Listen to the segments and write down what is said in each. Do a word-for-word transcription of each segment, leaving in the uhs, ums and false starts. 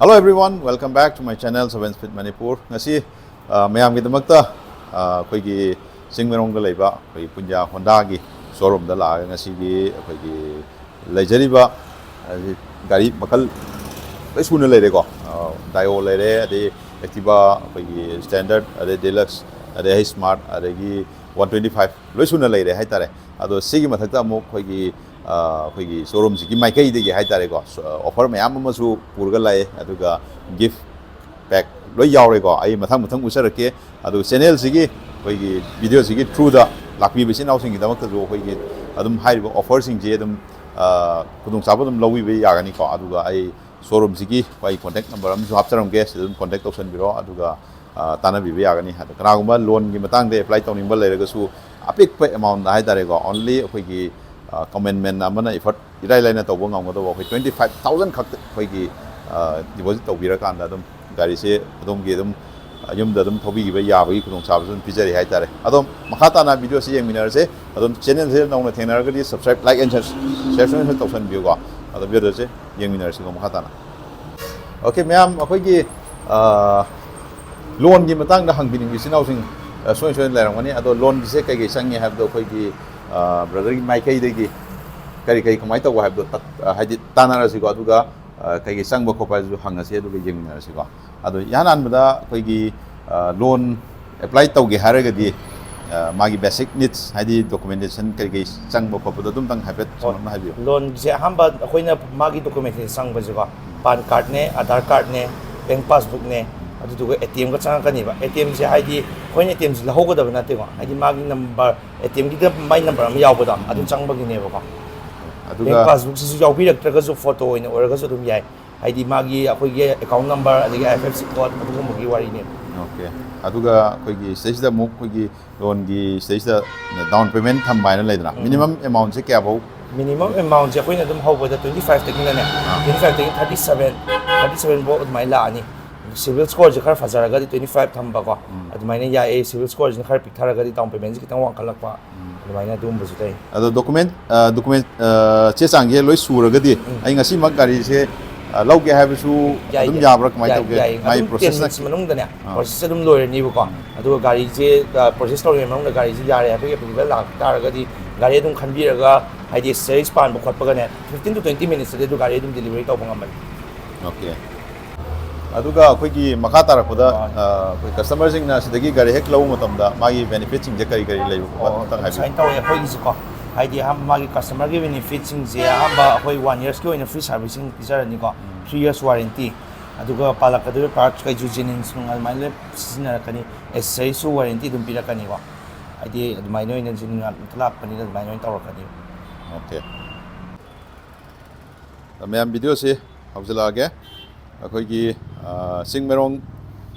Hello everyone, welcome back to my channel Seven Speed Manipur. ꯉꯁꯤ ꯑ, ꯃꯌꯥꯝꯒꯤꯗꯃꯛꯇ ꯑ, ꯑꯩꯈꯣꯏꯒꯤ ꯆꯤꯡꯃꯩꯔꯣꯡꯗ ꯂꯩꯕ ꯑꯩꯈꯣꯏꯒꯤ ꯄꯨꯟꯖꯥ ꯍꯣꯟꯗꯥꯒꯤ ꯁꯣꯔꯨꯝꯗ ꯂꯥꯛꯑꯒ ꯉꯁꯤꯒꯤ ꯑꯩꯈꯣꯏꯒꯤ ꯂꯩꯖꯔꯤꯕ ꯍꯥꯏꯗꯤ ꯒꯥꯔꯤ ꯃꯈꯜ ꯂꯣꯏ ꯁꯨꯅ ꯂꯩꯔꯦꯀꯣ꯫ ꯗꯥꯏꯑꯣ ꯂꯩꯔꯦ, ꯑꯗꯩ ꯑꯦꯛꯇꯤꯚꯥ, ꯑꯩꯈꯣꯏꯒꯤ ꯁ꯭ꯇꯦꯟꯗꯔꯠ, ꯑꯗꯩ ꯗꯤꯂꯛꯁ, ꯑꯗꯩ ꯍꯩꯁ ꯁ꯭ꯃꯥꯔꯠ, ꯑꯗꯒꯤ ꯋꯥꯟ ꯇ꯭ꯋꯦꯟꯇꯤ ꯐꯥꯏꯚ ꯂꯣꯏ ꯁꯨꯅ ꯂꯩꯔꯦ ꯍꯥꯏꯇꯥꯔꯦ꯫ ꯑꯗꯣ ꯁꯤꯒꯤ ꯃꯊꯛꯇ ꯑꯃꯨꯛ ꯑꯩꯈꯣꯏꯒꯤ ꯑ, ꯑꯩꯈꯣꯏꯒꯤ ꯁꯣꯔꯨꯝꯁꯤꯒꯤ ꯃꯥꯏꯀꯩꯗꯒꯤ ꯍꯥꯏꯇꯥꯔꯦꯀꯣ, ꯑꯣꯐꯔ ꯃꯌꯥꯝ ꯑꯃꯁꯨ ꯄꯨꯔꯒ ꯂꯥꯛꯑꯦ꯫ ꯑꯗꯨꯒ ꯒꯤꯐ ꯄꯦꯛ ꯂꯣꯏ ꯌꯥꯎꯔꯦꯀꯣ꯫ ꯑꯩ ꯃꯊꯪ ꯃꯊꯪ ꯎꯠꯆꯔꯛꯀꯦ꯫ ꯑꯗꯨ ꯆꯦꯅꯦꯜꯁꯤꯒꯤ ꯑꯩꯈꯣꯏꯒꯤ ꯚꯤꯗꯤꯑꯣꯁꯤꯒꯤ ꯊ꯭ꯔꯨꯗ ꯂꯥꯛꯄꯤꯕ ꯏꯆꯤꯟ ꯏꯅꯥꯎꯁꯤꯡꯒꯤꯗꯃꯛꯇꯁꯨ ꯑꯩꯈꯣꯏꯒꯤ ꯑꯗꯨꯝ ꯍꯥꯏꯔꯤꯕ ꯑꯣꯐꯔꯁꯤꯡꯁꯦ ꯑꯗꯨꯝ ꯑ, ꯈꯨꯗꯣꯡꯆꯥꯕ ꯑꯗꯨꯝ ꯂꯧꯕꯤꯕ ꯌꯥꯒꯅꯤꯀꯣ꯫ ꯑꯗꯨꯒ ꯑꯩ ꯁꯣꯔꯨꯝꯁꯤꯒꯤ ꯑꯩ ꯀꯣꯟꯇꯦꯛ ꯅꯝꯕꯔ ꯑꯃꯁꯨ ꯍꯥꯞꯆꯔꯝꯒꯦ, ꯁꯤꯗ ꯑꯗꯨꯝ ꯀꯣꯟꯇꯦꯛ ꯇꯧꯁꯟꯕꯤꯔꯣ꯫ ꯑꯗꯨꯒ ꯑ, ꯇꯥꯟꯅꯕꯤꯕ ꯌꯥꯒꯅꯤ꯫ ꯑꯗꯣ ꯀꯅꯥꯒꯨꯝꯕ ꯂꯣꯟꯒꯤ ꯃꯇꯥꯡꯗ ꯑꯦꯄ꯭ꯂꯥꯏ ꯇꯧꯅꯤꯡꯕ ꯂꯩꯔꯒꯁꯨ ꯑꯄꯤꯛꯄ ꯑꯦꯃꯥꯎꯟꯗ ꯍꯥꯏꯇꯥꯔꯦꯀꯣ, ꯑꯣꯟꯂꯤ ꯑꯩꯈꯣꯏꯒꯤ ꯀꯃꯟ ꯃꯦꯟ ꯑꯃꯅ ꯏꯐꯔꯠ ꯏꯔꯥꯏ ꯂꯥꯏꯅ ꯇꯧꯕ ꯉꯝꯒꯗꯧꯕ ꯑꯩꯈꯣꯏ ꯇ꯭ꯋꯦꯟꯇꯤ ꯐꯥꯏꯚ ꯊꯥꯎꯖꯟ ꯈꯛꯇ ꯑꯩꯈꯣꯏꯒꯤ ꯗꯤꯄꯣꯖꯤꯠ ꯇꯧꯕꯤꯔꯀꯥꯟꯗ ꯑꯗꯨꯝ ꯒꯥꯔꯤꯁꯦ ꯑꯗꯣꯝꯒꯤ ꯑꯗꯨꯝ ꯑ, ꯌꯨꯝꯗ ꯑꯗꯨꯝ ꯊꯧꯕꯤꯈꯤꯕ ꯌꯥꯕꯒꯤ ꯈꯨꯗꯣꯡꯆꯥꯕꯁꯨ ꯑꯗꯨꯝ ꯄꯤꯖꯔꯤ ꯍꯥꯏꯇꯥꯔꯦ꯫ ꯑꯗꯣ ꯃꯈꯥ ꯇꯥꯅ ꯚꯤꯗꯤꯑꯣꯁꯤ ꯌꯦꯡꯃꯤꯟꯅꯔꯁꯦ꯫ ꯑꯗꯨꯝ ꯆꯦꯅꯦꯜꯁꯦ ꯅꯧꯅ ꯊꯦꯡꯅꯔꯒꯗꯤ subscribe, like and share, share ꯁꯣꯏꯗꯅ ꯇꯧꯁꯟꯕꯤꯌꯨꯀꯣ꯫ ꯑꯗꯣ ꯚꯤꯗꯤꯑꯣꯁꯦ ꯌꯦꯡꯃꯤꯟꯅꯔꯁꯤꯀꯣ ꯃꯈꯥ ꯇꯥꯅ꯫ ꯑꯣꯀꯦ ꯃꯌꯥꯝ, ꯑꯩꯈꯣꯏꯒꯤ ꯑ, ꯂꯣꯟꯒꯤ ꯃꯇꯥꯡꯗ ꯍꯪꯕꯤꯅꯤꯡꯕ ꯏꯆꯤꯟ ꯏꯅꯥꯎꯁꯤꯡ ꯑ, ꯁꯣꯏ ꯁꯣꯏꯗꯅ ꯂꯩꯔꯝꯒꯅꯤ꯫ ꯑꯗꯣ ꯂꯣꯟꯒꯤꯁꯦ ꯀꯩ ꯀꯩ ꯆꯪꯉꯤ ꯍꯥꯏꯕꯗꯣ ꯑꯩꯈꯣꯏꯒꯤ ꯕ꯭ꯔꯗꯔꯒꯤ ꯃꯥꯏꯀꯩꯗꯒꯤ ꯀꯔꯤ ꯀꯔꯤ ꯀꯃꯥꯏꯅ ꯇꯧꯕ ꯍꯥꯏꯕꯗꯣ ꯇꯛ-, ꯑ, ꯍꯥꯏꯗꯤ ꯇꯥꯟꯅꯔꯁꯤꯀꯣ꯫ ꯑꯗꯨꯒ ꯑ, ꯀꯩ ꯀꯩ ꯆꯪꯕ ꯈꯣꯠꯄ ꯍꯥꯏꯗꯨꯁꯨ ꯍꯪꯉꯁꯤ, ꯑꯗꯨꯒ ꯌꯦꯡꯃꯤꯟꯅꯔꯁꯤꯀꯣ꯫ ꯑꯗꯣ ꯏꯍꯥꯟ ꯍꯥꯟꯕꯗ ꯑꯩꯈꯣꯏꯒꯤ ꯑ, ꯂꯣꯟ ꯑꯦꯄ꯭ꯂꯥꯏ ꯇꯧꯒꯦ ꯍꯥꯏꯔꯒꯗꯤ ꯑ, ꯃꯥꯒꯤ ꯕꯦꯁꯤꯛ ꯅꯤꯗꯁ ꯍꯥꯏꯗꯤ ꯗꯣꯀꯨꯃꯦꯟꯇꯦꯁꯟ ꯀꯔꯤ ꯀꯔꯤ ꯆꯪꯕ ꯈꯣꯠꯄꯗꯣ ꯑꯗꯨꯝꯇꯪ ꯍꯥꯏꯐꯦꯠ ꯍꯣꯏ꯫ ꯁꯝꯂꯞꯅ ꯍꯥꯏꯕꯤꯌꯨ꯫ ꯂꯣꯟꯁꯦ ꯑꯍꯥꯟꯕ ꯑꯩꯈꯣꯏꯅ ꯃꯥꯒꯤ ꯗꯣꯀꯨꯃꯦꯟꯇꯦꯁꯟ ꯆꯪꯕꯁꯦꯀꯣ, ꯄꯥꯟ ꯀꯥꯔꯗꯅꯦ, ꯑꯙꯥꯔ ꯀꯥꯔꯗꯅꯦ, ꯕꯦꯡ ꯄꯥꯁꯕꯨꯛꯅꯦ, ꯑꯗꯨꯗꯨꯒ ꯑꯦ ꯇꯤ ꯑꯦꯝꯒ ꯆꯪꯉꯛꯀꯅꯦꯕ꯫ ꯑꯦ ꯇꯤ ꯑꯦꯝꯁꯦ ꯍꯥꯏꯗꯤ ꯑꯩꯈꯣꯏꯅ ꯑꯦ ꯇꯤ ꯑꯦꯝꯁꯦ ꯂꯧꯍꯧꯒꯗꯕ ꯅꯠꯇꯦꯀꯣ, ꯍꯥꯏꯗꯤ ꯃꯥꯒꯤ ꯅꯝꯕꯔ, ꯑꯦ ꯇꯤ ꯑꯦꯝꯒꯤꯗ ꯃꯥꯏ ꯅꯝꯕꯔ ꯑꯃ ꯌꯥꯎꯕꯗꯣ ꯑꯗꯨ ꯆꯪꯕꯒꯤꯅꯦꯕꯀꯣ꯫ ꯕꯦꯡ ꯑꯗꯨꯒ ꯄꯥꯁꯕꯨꯛꯁꯤꯁꯨ ꯌꯥꯎꯕꯤꯔꯛꯇ꯭ꯔꯒꯁꯨ ꯐꯣꯇꯣ ꯑꯣꯏꯅ ꯑꯣꯏꯔꯒꯁꯨ ꯑꯗꯨꯝ ꯌꯥꯏ꯫ ꯍꯥꯏꯗꯤ ꯃꯥꯒꯤ ꯑꯩꯈꯣꯏꯒꯤ ꯑꯦꯀꯥꯎꯟ ꯅꯝꯕꯔ ꯑꯗꯒꯤ ꯑꯥꯏ ꯑꯦꯐ ꯑꯦꯁ ꯁꯤ ꯀꯣꯗ ꯑꯗꯨꯒꯨꯝꯕꯒꯤ ꯋꯥꯔꯤꯅꯦꯕ꯫ ꯑꯣꯀꯦ꯫ ꯑꯗꯨꯒ ꯑꯩꯈꯣꯏꯒꯤ ꯁꯤꯗꯩꯁꯤꯗ ꯑꯃꯨꯛ ꯑꯩꯈꯣꯏꯒꯤ ꯂꯣꯟꯒꯤ ꯁꯤꯗꯩꯁꯤꯗ ꯗꯥꯎꯟ ꯄꯦꯃꯦꯟ ꯊꯝꯕ ꯍꯥꯏꯅ ꯂꯩꯗꯅ, ꯎꯝ꯫ ꯃꯤꯅꯤꯃꯝ ꯑꯦꯃꯥꯎꯟꯁꯦ ꯀꯌꯥꯐꯧ? ꯃꯤꯅꯤꯃꯝ ꯑꯦꯃꯥꯎꯟꯁꯦ ꯑꯩꯈꯣꯏꯅ ꯑꯗꯨꯝ ꯍꯧꯕꯗ ꯇ꯭ꯋꯦꯟꯇꯤ ꯐꯥꯏꯚꯇꯒꯤꯅꯅꯦ, ꯑꯥ꯫ ꯇ꯭ꯋꯦꯟꯇꯤ ꯐꯥꯏꯚꯇꯒꯤ ꯊꯥꯔꯇꯤ ꯁꯚꯦꯟ, ꯊꯥꯔꯇꯤ ꯁꯚꯦꯟ ꯐꯥꯎ ꯑꯗꯨꯃꯥꯏꯅ ꯂꯥꯛꯑꯅꯤ꯫ ꯁꯤꯕꯤꯜ ꯁ꯭ꯀꯣꯔꯁꯦ ꯈꯔ ꯐꯖꯔꯒꯗꯤ ꯇ꯭ꯋꯦꯟꯇꯤ ꯐꯥꯏꯚ ꯊꯝꯕꯀꯣ, ꯎꯝ꯫ ꯑꯗꯨꯃꯥꯏꯅ ꯌꯥꯏꯌꯦ꯫ ꯁꯤꯕꯤꯜ ꯁ꯭ꯀꯣꯔꯁꯤꯅ ꯈꯔ ꯄꯤꯛꯊꯔꯒꯗꯤ ꯗꯥꯎꯟ ꯄꯦꯃꯦꯟꯁꯦ ꯈꯤꯇꯪ ꯋꯥꯡꯈꯠꯂꯛꯄ, ꯎꯝ꯫ ꯑꯗꯨꯃꯥꯏꯅ ꯑꯗꯨꯒꯨꯝꯕꯁꯨ ꯂꯩ꯫ ꯑꯗꯣ ꯗꯣꯀꯨꯃꯦꯟ, ꯑ, ꯗꯣꯀꯨꯃꯦꯟ, ꯑ, ꯆꯦ ꯆꯥꯡꯁꯦ ꯂꯣꯏ ꯁꯨꯔꯒꯗꯤ ꯎꯝ꯫ ꯑꯩ ꯉꯁꯤꯃꯛ ꯒꯥꯔꯤꯁꯦ, ꯑ, ꯂꯧꯒꯦ ꯍꯥꯏꯕꯁꯨ ꯑꯗꯨꯝ ꯌꯥꯕ꯭ꯔꯥ? ꯀꯃꯥꯏꯅ ꯇꯧꯒꯦ? ꯃꯥꯏ ꯑꯗꯨꯝ ꯄ꯭ꯔꯣꯁꯦꯁ ꯇꯦꯟ ꯃꯤꯅꯤꯠꯁ ꯃꯅꯨꯡꯗꯅꯦ, ꯄ꯭ꯔꯣꯁꯦꯁ ꯑꯗꯨꯝ ꯂꯣꯏꯔꯅꯤꯕꯀꯣ꯫ ꯑꯗꯨꯒ ꯒꯥꯔꯤꯁꯦ ꯄ꯭ꯔꯣꯁꯦꯁ ꯇꯧꯔꯤꯉꯩ ꯃꯅꯨꯡꯗ ꯒꯥꯔꯤꯁꯦ ꯌꯥꯔꯦ ꯍꯥꯏꯕꯒꯤ ꯑꯦꯄ꯭ꯔꯨꯚꯦꯜ ꯂꯥꯛ ꯇꯥꯔꯒꯗꯤ ꯒꯥꯔꯤ ꯑꯗꯨꯝ ꯈꯟꯕꯤꯔꯒ, ꯍꯥꯏꯗꯤ ꯑꯦꯛꯁꯦꯁꯔꯤꯁ ꯄꯥꯟꯕ ꯈꯣꯠꯄꯒꯅꯦ, ꯐꯤꯐꯇꯤꯟ ꯇꯨ ꯇ꯭ꯋꯦꯟꯇꯤ ꯃꯤꯅꯤꯠꯁꯇꯗꯤ ꯑꯗꯨ ꯒꯥꯔꯤ ꯑꯗꯨꯝ ꯗꯤꯂꯤꯚꯔꯤ ꯇꯧꯕ ꯉꯝꯃꯅꯤ꯫ ꯑꯣꯀꯦ꯫ ꯑꯗꯨꯒ ꯑꯩꯈꯣꯏꯒꯤ ꯃꯈꯥ ꯇꯥꯔꯛꯄꯗ, ꯑ, ꯑꯩꯈꯣꯏ ꯀꯁꯇꯃꯔꯁꯤꯡꯅ ꯑꯁꯤꯗꯒꯤ ꯒꯥꯔꯤ ꯍꯦꯛ ꯂꯧꯕ ꯃꯇꯝꯗ ꯃꯥꯒꯤ ꯕꯦꯅꯤꯐꯤꯠꯁꯤꯡꯁꯦ ꯀꯔꯤ ꯀꯔꯤ ꯂꯩꯕ ꯈꯣꯠꯄ ꯑꯣ, ꯑꯃꯇꯪ ꯍꯥꯏꯕꯤꯌꯨ꯫ ꯁꯨꯃꯥꯏꯅ ꯇꯧꯋꯦ ꯑꯩꯈꯣꯏꯒꯤꯁꯦꯀꯣ, ꯍꯥꯏꯗꯤ ꯑꯍꯥꯟꯕ ꯃꯥꯒꯤ ꯀꯁꯇꯃꯔꯒꯤ ꯕꯦꯅꯤꯐꯤꯠꯁꯤꯡꯁꯦ ꯑꯍꯥꯟꯕ ꯑꯩꯈꯣꯏ ꯋꯥꯟ ꯌꯔꯁꯀꯤ ꯑꯣꯏꯅ ꯐ꯭ꯔꯤ ꯁꯥꯔꯚꯤꯁꯤꯡ ꯄꯤꯖꯔꯅꯤꯀꯣ, ꯊ꯭ꯔꯤ ꯌꯔꯁ ꯋꯥꯔꯦꯟꯇꯤ꯫ ꯑꯗꯨꯒ ꯄꯥꯜꯂꯛꯀꯗꯧꯔꯤꯕ ꯄꯥꯔꯠꯁ ꯀꯩꯁꯨ ꯖꯦꯅꯤꯝꯁ ꯅꯨꯡ ꯑꯗꯨꯃꯥꯏꯅ ꯂꯣꯏ ꯁꯤꯖꯤꯟꯅꯔꯛꯀꯅꯤ, ꯑꯦꯛꯁꯦꯁꯔꯤꯁꯨ ꯋꯥꯔꯦꯟꯇꯤ ꯑꯗꯨꯝ ꯄꯤꯔꯛꯀꯅꯤꯀꯣ꯫ ꯍꯥꯏꯗꯤ ꯑꯗꯨꯃꯥꯏꯅ ꯑꯣꯏꯅ ꯖꯦꯅꯤꯝꯁ ꯉꯥꯛꯇ ꯂꯥꯛꯄꯅꯤꯅ ꯑꯗꯨꯃꯥꯏꯅ ꯑꯣꯏꯅ ꯇꯧꯔꯛꯀꯅꯤ꯫ ꯑꯣꯀꯦ꯫ ꯃꯌꯥꯝ, ꯚꯤꯗꯤꯑꯣꯁꯤ ꯍꯧꯖꯤꯜꯂꯛꯑꯒꯦ꯫ ꯑꯩꯈꯣꯏꯒꯤ, ꯑ, ꯆꯤꯡꯃꯩꯔꯣꯡ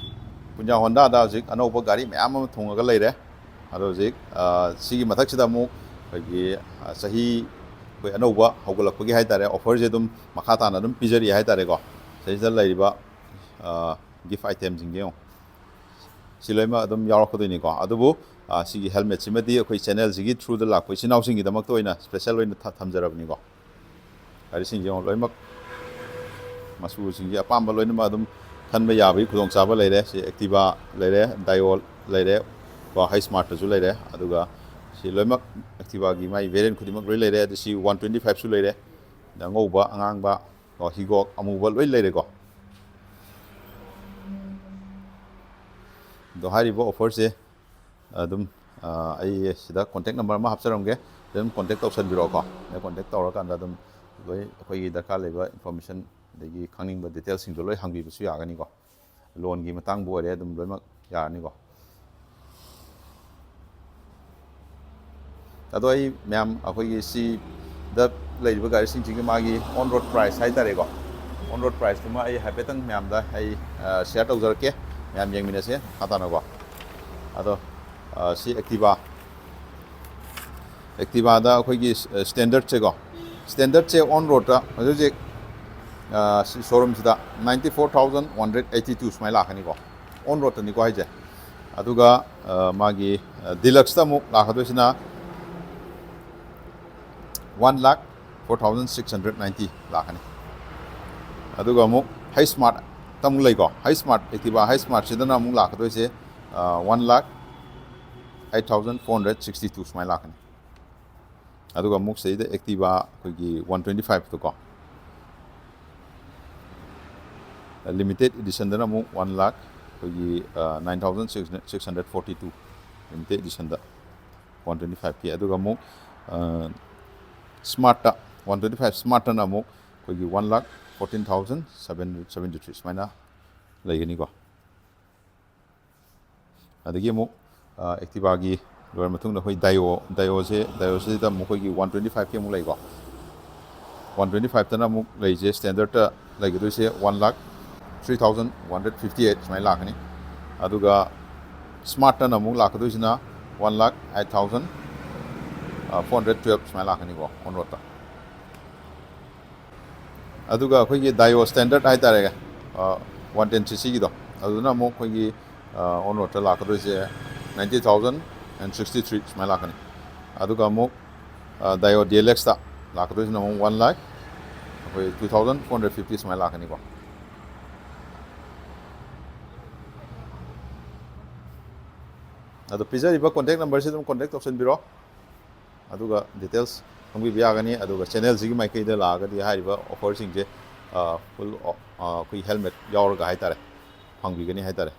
ꯄꯨꯟꯌꯥ ꯍꯣꯟꯗꯥꯗ ꯍꯧꯖꯤꯛ ꯑꯅꯧꯕ ꯒꯥꯔꯤ ꯃꯌꯥꯝ ꯑꯃ ꯊꯨꯡꯉꯒ ꯂꯩꯔꯦ꯫ ꯑꯗꯣ ꯍꯧꯖꯤꯛ, ꯑ, ꯁꯤꯒꯤ ꯃꯊꯛꯁꯤꯗ ꯑꯃꯨꯛ ꯑꯩꯈꯣꯏꯒꯤ, ꯑ, ꯆꯍꯤ ꯑꯩꯈꯣꯏ ꯑꯅꯧꯕ ꯍꯧꯒꯠꯂꯛꯄꯒꯤ ꯍꯥꯏꯇꯥꯔꯦ, ꯑꯣꯐꯔꯁꯦ ꯑꯗꯨꯝ ꯃꯈꯥ ꯇꯥꯅ ꯑꯗꯨꯝ ꯄꯤꯖꯔꯤ ꯍꯥꯏꯇꯥꯔꯦꯀꯣ꯫ ꯁꯤꯗꯩꯁꯤꯗ ꯂꯩꯔꯤꯕ, ꯑ, ꯒꯤꯐ ꯑꯥꯏꯇꯦꯝꯁꯤꯡꯁꯦ ꯌꯦꯡꯉꯣ꯫ ꯁꯤ ꯂꯣꯏꯅꯃꯛ ꯑꯗꯨꯝ ꯌꯥꯎꯔꯛꯀꯗꯣꯏꯅꯤꯀꯣ꯫ ꯑꯗꯨꯕꯨ, ꯑ, ꯁꯤꯒꯤ ꯍꯦꯜꯃꯦꯠꯁꯤꯃꯗꯤ ꯑꯩꯈꯣꯏ ꯆꯦꯅꯦꯜꯁꯤꯒꯤ ꯊ꯭ꯔꯨꯗ ꯂꯥꯛꯄ ꯏꯆꯤꯟ ꯏꯅꯥꯎꯁꯤꯡꯒꯤꯗꯃꯛꯇ ꯑꯣꯏꯅ ꯁ꯭ꯄꯦꯁꯦꯜ ꯑꯣꯏꯅ ꯊ-, ꯊꯝꯖꯔꯕꯅꯤꯀꯣ꯫ ꯒꯥꯔꯤꯁꯤꯡꯁꯦ ꯌꯦꯡꯉꯣ, ꯂꯣꯏꯅꯃꯛ ꯃꯆꯨꯁꯤꯡꯁꯦ ꯑꯄꯥꯝꯕ ꯂꯣꯏꯅꯃꯛ ꯑꯗꯨꯝ ꯈꯟꯕ ꯌꯥꯕꯒꯤ ꯈꯨꯗꯣꯡꯆꯥꯕ ꯂꯩꯔꯦ꯫ ꯁꯤ ꯑꯦꯛꯇꯤꯚꯥ ꯂꯩꯔꯦ, ꯗꯥꯏꯑꯣꯜ ꯂꯩꯔꯦ, ꯀꯣ, ꯍꯩꯁ ꯁ꯭ꯃꯥꯔꯠꯇꯁꯨ ꯂꯩꯔꯦ꯫ ꯑꯗꯨꯒ ꯁꯤ ꯂꯣꯏꯅꯃꯛ ꯑꯦꯛꯇꯤꯚꯥꯒꯤ ꯃꯥꯏ ꯚꯦꯔꯤꯌꯦꯟ ꯈꯨꯗꯤꯡꯃꯛ ꯂꯣꯏ ꯂꯩꯔꯦ꯫ ꯑꯗꯨ ꯁꯤ ꯋꯥꯟ ꯇ꯭ꯋꯦꯟꯇꯤ ꯐꯥꯏꯚꯁꯨ ꯂꯩꯔꯦ꯫ ꯑꯗ ꯑꯉꯧꯕ, ꯑꯉꯥꯡꯕ, ꯀꯣ, ꯍꯤꯒꯣꯛ, ꯑꯃꯨꯕ ꯂꯣꯏ ꯂꯩꯔꯦꯀꯣ꯫ ꯑꯗꯣ ꯍꯥꯏꯔꯤꯕ ꯑꯣꯐꯔꯁꯦ ꯑꯗꯨꯝ, ꯑ, ꯑꯩ ꯁꯤꯗ ꯀꯣꯟꯇꯦꯛ ꯅꯝꯕꯔ ꯑꯃ ꯍꯥꯞꯆꯔꯝꯒꯦ꯫ ꯑꯗꯨꯝ ꯀꯣꯟꯇꯦꯛ ꯇꯧꯁꯟꯕꯤꯔꯛꯑꯣꯀꯣ꯫ ꯑꯗ ꯀꯣꯟꯇꯦꯛ ꯇꯧꯔꯀꯥꯟꯗ ꯑꯗꯨꯝ ꯂꯣꯏ ꯑꯩꯈꯣꯏꯒꯤ ꯗꯔꯀꯥꯔ ꯂꯩꯕ ꯏꯟꯐꯣꯔꯃꯦꯁꯟ ꯑꯗꯒꯤ ꯈꯪꯅꯤꯡꯕ ꯗꯤꯇꯦꯜꯁꯤꯡꯗꯣ ꯂꯣꯏ ꯍꯪꯕꯤꯕꯁꯨ ꯌꯥꯒꯅꯤꯀꯣ꯫ ꯂꯣꯟꯒꯤ ꯃꯇꯥꯡꯕꯨ ꯑꯣꯏꯔꯦ ꯑꯗꯨꯝ ꯂꯣꯏꯅꯃꯛ ꯌꯥꯔꯅꯤꯀꯣ꯫ ꯑꯗꯣ ꯑꯩ ꯃꯌꯥꯝ, ꯑꯩꯈꯣꯏꯒꯤ ꯁꯤꯗ ꯂꯩꯔꯤꯕ ꯒꯥꯔꯤꯁꯤꯡꯁꯤꯒꯤ ꯃꯥꯒꯤ ꯑꯣꯟ ꯔꯣꯗ ꯄ꯭ꯔꯥꯏꯁ ꯍꯥꯏꯇꯥꯔꯦꯀꯣ, ꯑꯣꯟ ꯔꯣꯗ ꯄ꯭ꯔꯥꯏꯁꯇꯨꯃ ꯑꯩ ꯍꯥꯏꯐꯦꯠꯇꯪ ꯃꯌꯥꯝꯗ ꯑꯩ, ꯑ, ꯁꯤꯌꯔ ꯇꯧꯖꯔꯛꯀꯦ, ꯃꯌꯥꯝ ꯌꯦꯡꯃꯤꯟꯅꯁꯦ ꯃꯈꯥ ꯇꯥꯅꯀꯣ꯫ ꯑꯗꯣ, ꯑ, ꯁꯤ ꯑꯦꯛꯇꯤꯚꯥ, ꯑꯦꯛꯇꯤꯚꯥꯗ ꯑꯩꯈꯣꯏꯒꯤ, ꯑ, ꯁ꯭ꯇꯦꯟꯗꯔꯠꯁꯦꯀꯣ, ꯁ꯭ꯇꯦꯟꯗꯔꯠꯁꯦ ꯑꯣꯟ ꯔꯣꯗꯇ ꯍꯧꯖꯤꯛ ꯍꯧꯖꯤꯛ, ꯑ, ꯁꯤ ꯁꯣꯔꯨꯝꯁꯤꯗ ninety four thousand one hundred eighty two ꯁꯨꯃꯥꯏꯅ ꯂꯥꯛꯀꯅꯤꯀꯣ, ꯑꯣꯟ ꯔꯣꯗꯇꯅꯤꯀꯣ ꯍꯥꯏꯁꯦ꯫ ꯑꯗꯨꯒ, ꯑ, ꯃꯥꯒꯤ, ꯑ, ꯗꯤꯂꯛꯁꯇ ꯑꯃꯨꯛ ꯂꯥꯛꯀꯗꯣꯏꯁꯤꯅ one lakh four thousand six hundred ninety ꯂꯥꯛꯀꯅꯤ꯫ ꯑꯗꯨꯒ ꯑꯃꯨꯛ ꯍꯩꯁ ꯁ꯭ꯃꯥꯔꯠ ꯑꯃꯨꯛ ꯂꯩꯀꯣ, ꯍꯩꯁ ꯁ꯭ꯃꯥꯔꯠ, ꯑꯦꯛꯇꯤꯚꯥ ꯍꯩꯁ ꯁ꯭ꯃꯥꯔꯠꯁꯤꯗꯅ ꯑꯃꯨꯛ ꯂꯥꯛꯀꯗꯣꯏꯁꯦ one lakh eight thousand four hundred sixty two ꯁꯨꯃꯥꯏꯅ ꯂꯥꯛꯀꯅꯤ꯫ ꯑꯗꯨꯒ ꯑꯃꯨꯛ ꯁꯤꯗꯩꯗ ꯑꯦꯛꯇꯤꯚꯥ ꯑꯩꯈꯣꯏꯒꯤ ꯋꯥꯟ ꯇ꯭ꯋꯦꯟꯇꯤ ꯐꯥꯏꯚꯇꯣꯀꯣ, ꯂꯤꯃꯤꯇꯦꯠ ꯏꯗꯤꯁꯟꯗꯅ ꯑꯃꯨꯛ ꯋꯥꯟ ꯂꯥꯛ ꯑꯩꯈꯣꯏꯒꯤ nine thousand six hundred forty two limited ꯏꯗꯤꯁꯟꯗ ꯋꯥꯟ ꯇ꯭ꯋꯦꯟꯇꯤ ꯐꯥꯏꯚꯀꯤ꯫ ꯑꯗꯨꯒ ꯑꯃꯨꯛ ꯁ꯭ꯃꯥꯔꯠꯇ, ꯋꯥꯟ ꯇ꯭ꯋꯦꯟꯇꯤ ꯐꯥꯏꯚ ꯁ꯭ꯃꯥꯔꯠꯇꯅ ꯑꯃꯨꯛ ꯑꯩꯈꯣꯏꯒꯤ one lakh fourteen thousand seven hundred seventy three ꯁꯨꯃꯥꯏꯅ ꯂꯩꯒꯅꯤꯀꯣ꯫ ꯑꯗꯒꯤ ꯑꯃꯨꯛ ꯑꯦꯛꯇꯤꯚꯥꯒꯤ ꯂꯣꯏꯔ ꯃꯇꯨꯡꯗ ꯑꯩꯈꯣꯏ ꯗꯥꯏꯑꯣ, ꯗꯥꯏꯑꯣꯁꯦ, ꯗꯥꯏꯑꯣꯁꯤꯗ ꯑꯃꯨꯛ ꯑꯩꯈꯣꯏꯒꯤ ꯋꯥꯟ ꯇ꯭ꯋꯦꯟꯇꯤ ꯐꯥꯏꯚꯀꯤ ꯑꯃꯨꯛ ꯂꯩꯀꯣ꯫ ꯋꯥꯟ ꯇ꯭ꯋꯦꯟꯇꯤ ꯐꯥꯏꯚꯇꯅ ꯑꯃꯨꯛ ꯂꯩꯁꯦ, ꯁ꯭ꯇꯦꯟꯗꯔꯠꯇ ꯂꯩꯒꯗꯣꯏꯁꯦ one lakh three thousand one hundred fifty eight ꯁꯨꯃꯥꯏꯅ ꯂꯥꯛꯀꯅꯤ꯫ ꯑꯗꯨꯒ ꯁ꯭ꯃꯥꯔꯠꯇꯅ ꯑꯃꯨꯛ ꯂꯥꯛꯀꯗꯣꯏꯁꯤꯅ one lakh eight thousand four hundred twelve ꯁꯨꯃꯥꯏꯅ ꯂꯥꯛꯀꯅꯤꯀꯣ ꯑꯣꯟ ꯔꯣꯗꯇ꯫ ꯑꯗꯨꯒ ꯑꯩꯈꯣꯏꯒꯤ ꯗꯥꯏꯑꯣ ꯁ꯭ꯇꯦꯟꯗꯔꯠ ꯍꯥꯏꯇꯥꯔꯦ, ꯋꯥꯟ ꯇꯦꯟ ꯁꯤ ꯁꯤꯒꯤꯗꯣ, ꯑꯗꯨꯅ ꯑꯃꯨꯛ ꯑꯩꯈꯣꯏꯒꯤ ꯑꯣꯟ ꯔꯣꯗꯇ ꯂꯥꯛꯀꯗꯣꯏꯁꯦ ninety thousand and sixty three ꯁꯨꯃꯥꯏꯅ ꯂꯥꯛꯀꯅꯤ꯫ ꯑꯗꯨꯒ ꯑꯃꯨꯛ ꯗꯥꯏꯑꯣ ꯗꯤ ꯑꯦꯜ ꯑꯦꯛꯁꯇ ꯂꯥꯛꯀꯗꯣꯏꯁꯤꯅ ꯑꯃꯨꯛ ꯋꯥꯟ ꯂꯥꯛ ꯑꯩꯈꯣꯏ two thousand four hundred fifty ꯁꯨꯃꯥꯏꯅ ꯂꯥꯛꯀꯅꯤꯀꯣ꯫ ꯑꯗꯣ ꯄꯤꯖꯔꯤꯕ ꯀꯣꯟꯇꯦꯛ ꯅꯝꯕꯔꯁꯤ ꯑꯗꯨꯝ ꯀꯣꯟꯇꯦꯛ ꯇꯧꯁꯟꯕꯤꯔꯣ, ꯑꯗꯨꯒ ꯗꯤꯇꯦꯜꯁ ꯈꯪꯕꯤꯕ ꯌꯥꯒꯅꯤ꯫ ꯑꯗꯨꯒ ꯆꯦꯅꯦꯜꯁꯤꯒꯤ ꯃꯥꯏꯀꯩꯗ ꯂꯥꯛꯑꯒꯗꯤ ꯍꯥꯏꯔꯤꯕ ꯑꯣꯐꯔꯁꯤꯡꯁꯦ ꯐꯨꯜ ꯑꯩꯈꯣꯏ ꯍꯦꯜꯃꯦꯠ ꯌꯥꯎꯔꯒ ꯍꯥꯏꯇꯥꯔꯦ, ꯐꯪꯕꯤꯒꯅꯤ ꯍꯥꯏꯇꯥꯔꯦ꯫